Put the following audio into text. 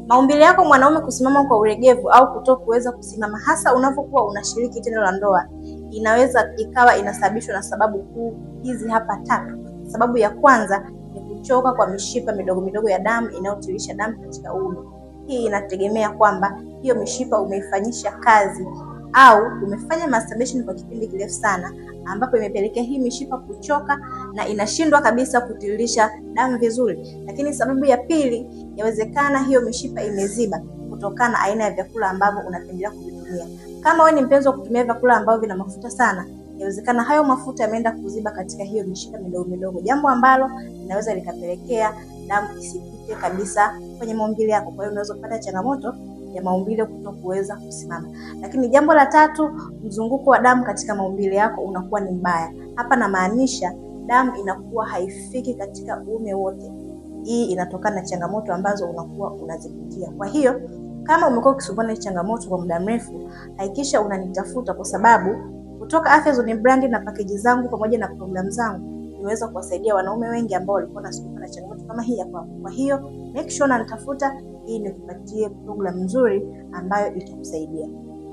Maumbile yako mwanaume kusimama kwa uregevu au kutokuweza kusimama, hasa unapokuwa unashiriki tendo la ndoa, inaweza ikawa inasababishwa na sababu kuu hizi hapa tatu. Sababu ya kwanza ni kuchoka kwa mishipa midogo midogo ya damu inayotiririsha damu katika uume. Hii inategemea kwamba hiyo mishipa umeifanyisha kazi au umefanya masturbation kwa kipindi kirefu sana, ambapo imepelekea hii mishipa kuchoka na inashindwa kabisa kutiririsha damu vizuri. Lakini sababu ya pili, yawezekana hiyo mishipa imeziba kutokana na aina ya vyakula ambavyo unapendelea kuvitumia. Kama wewe ni mpenzi wa kutumia vyakula ambavyo vina mafuta sana, yawezekana hayo mafuta yameenda kuziba katika hiyo mishipa midogo midogo, jambo ambalo linaweza likapelekea damu isipite kabisa kwenye maumbile yako. Kwa hiyo unaweza kupata changamoto ya maumbile kutokuweza kusimama. Lakini jambo la tatu, mzunguko wa damu katika maumbile yako unakuwa ni mbaya. Hapa namaanisha damu inakuwa haifiki katika uume wote. Hii inatokana na changamoto ambazo unakuwa unazipitia. Kwa hiyo kama umekuwa ukisumbua na changamoto kwa muda mrefu, hakikisha unanitafuta, kwa sababu kutoka Afya Zone Brand na pakeji zangu pamoja na programu zangu nimeweza kuwasaidia wanaume wengi ambao walikuwa wanasumbuka na changamoto kama hii ya kwako. Kwa hiyo make sure unanitafuta ili nikupatie programu nzuri ambayo itakusaidia.